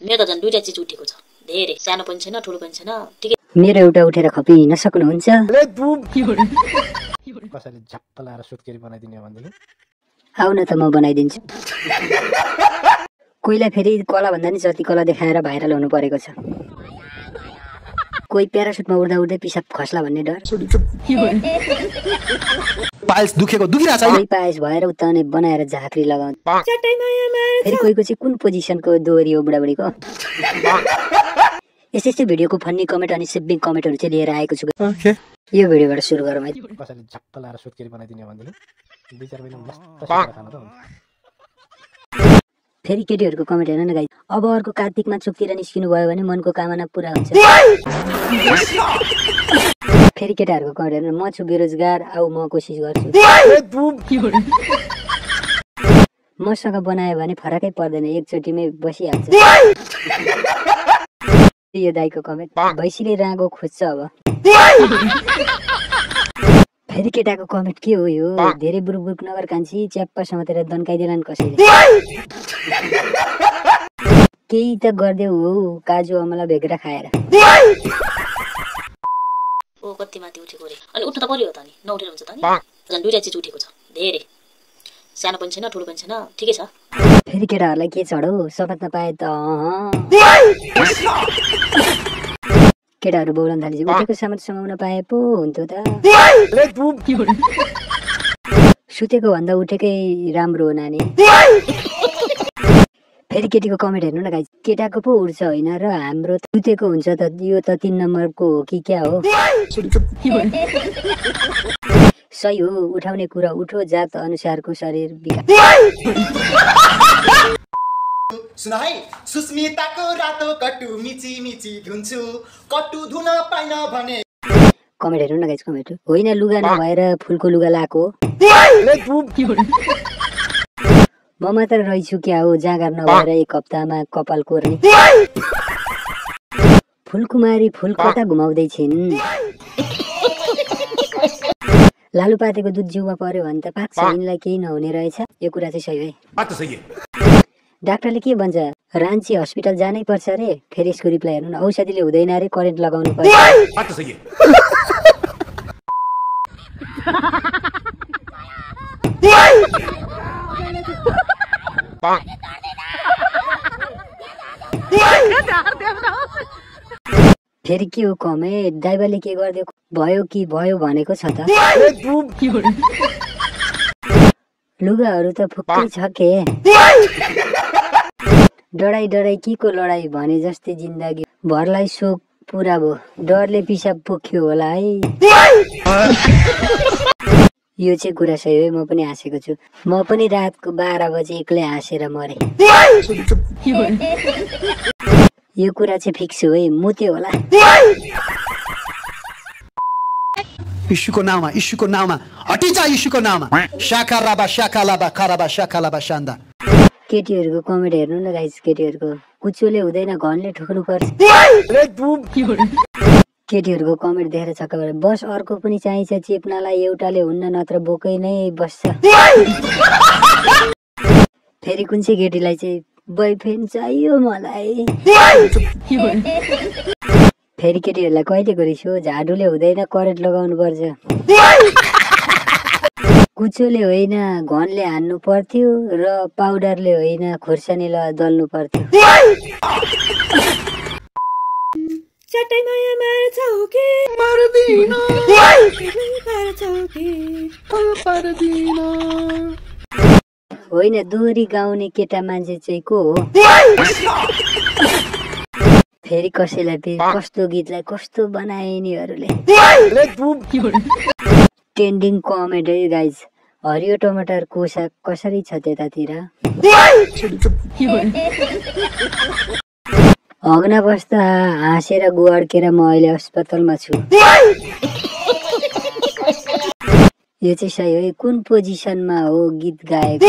मेरो त झन् दुईटा चिज उठेको छ धेरै सानो पनि छैन ठुलो पनि छैन ठिकै मेरो एउटा उठेर खपिन सक्नुहुन्छ कसैले झप्प लाएर सुत्केरी बनाइदिने भन्दिनु आउ न त म बनाइदिन्छु कोहीलाई फेरि कला भन्दा नि जति कला देखाएर भाइरल हुनु परेको छ कोही प्यारासुटमा उड्दा उड्दै पिसाब खस्ला भन्ने डर पाइल्स दुखेको दुखिरहेछ कोही पायस भएर उत्ताउने बनाएर झाँक्री लगाउँछ फेरि कोहीको चाहिँ कुन पोजिसनको दोहोरी हो बुढाबुढीको यस्तै भिडियोको फन्नी कमेन्ट अनि सिब्बिङ कमेन्टहरू चाहिँ लिएर आएको छु यो भिडियोबाट सुरु गरौँ है कसैले झप्प लाएर सुत्केरी बनाइदिने भन्दिनु 2-4 महिना मस्त खाना त हुन्छ फेरि केटीहरूको कमेन्ट हेर्न न गाइस अब अर्को कार्तिकमा चोकतिर निस्किनु भयो भने मनको कामना पुरा हुन्छ फेरि केटाहरूको कमेन्ट हेर्न म छु बेरोजगार आऊ म कोसिस गर्छु मसँग बनायो भने फरकै पर्दैन एकचोटिमै बसिहाल्छ यो दाइको कमेन्ट भैँसीले रागो खोज्छ अब फेरि केटाको कमेन्ट के हो यो धेरै बुरुक नगर कान्छी च्याप्पा समातेर दन्काइदेलान् कसैले केही त गर्देऊ हो काजु अमला भेग्रा खाएर ओ कति माथि उठेको रे अनि उठ्नु त पर्यो त नि नउठेर हुन्छ त नि झन् दुईटा चिज उठेको छ धेरै सानो पनि छैन ठुलो पनि छैन ठिकै छ फेरि केटाहरूलाई के चढौ सपत नपाए त केटाहरू बोल्न थाले उठेको सामान समाउन पाए पो हुन्थ्यो त सुतेको भन्दा उठेकै राम्रो हो नानी फेरि केटीको कमेन्ट हेर्नु न गाइस केटाको पो उठ्छ होइन र हाम्रो सुतेको हुन्छ त यो त 3 नम्बरको हो कि क्या हो सही हो उठाउने कुरा उठो जात अनुसारको शरीर विकास सुन है सुस्मिताको रातो कट्टु मिची मिची धुन्छु कट्टु धुन पाइन भने कमेन्ट हेर्नु न गाइस कमेन्ट होइन लुगा नभएर फुलको लुगा लाको म मात्र रहेछु क्या हो जाँगर नभएर एक हप्तामा कपाल कोर्ने फुलकुमारी फुल कता घुमाउँदै छिन् लालुपातेको दुध जिउमा पर्यो भने त पाक्छ यिनलाई केही नहुने रहेछ यो कुरा चाहिँ सही है डाक्टरले के भन्छ राञ्ची हस्पिटल जानै पर्छ रे फेरि यसको रिप्लाई हेर्नु न औषधिले हुँदैन रे करेन्ट लगाउनु पर्छ फेरि के हो कमेन्ट ड्राइभरले के गरिदियो भयो कि भयो भनेको छ त लुगाहरू त फुक्कै छ के डराई डराई के को लडाई भने जस्तै जिन्दगी भरलाई शोक पुरा भयो डरले पिसाब पोख्यो होला है यो चाहिँ कुरा सही हो म पनि हाँसेको छु म पनि रातको 12 बजे एक्लै हाँसेर मरे यो कुरा चाहिँ फिक्स हो है मुते होला इशुको नाममा हटिजा इशुको नाममा शाखा राबा खराबा शाखा लाबा शान्दा केटीहरूको कमेन्ट हेर्नु न गाइस केटीहरूको कुचोले हुँदैन घनले ठोक्नु पर्छ केटीहरूको कमेन्ट देखेर छक्क परे बस अर्को पनि चाहिन्छ चेप्नालाई एउटाले हुन्न नत्र बोकै नै बस्छ फेरि कुन चाहिँ केटीलाई चाहिँ बोयफ्रेन्ड चाहियो मलाई फेरि केटीहरूलाई कहिलेको रिस हो झाडुले हुँदैन करेन्ट लगाउनु पर्छ कुचोले होइन घनले हान्नु पर्थ्यो र पाउडरले होइन खुर्सानीले दल्नु पर्थ्यो होइन दोहोरी गाउने केटा मान्छे चाहिँ को हो फेरि कसैलाई कस्तो गीतलाई कस्तो बनाए यिनीहरूले ट्रेन्डिङ कमेन्ट है गाइज हरियो टमाटरको साग कसरी छ त्यतातिर हग्न बस्दा हाँसेर गुअड्केर म अहिले अस्पतालमा छु यो चाहिँ सही हो कुन पोजिसनमा हो गीत गाएको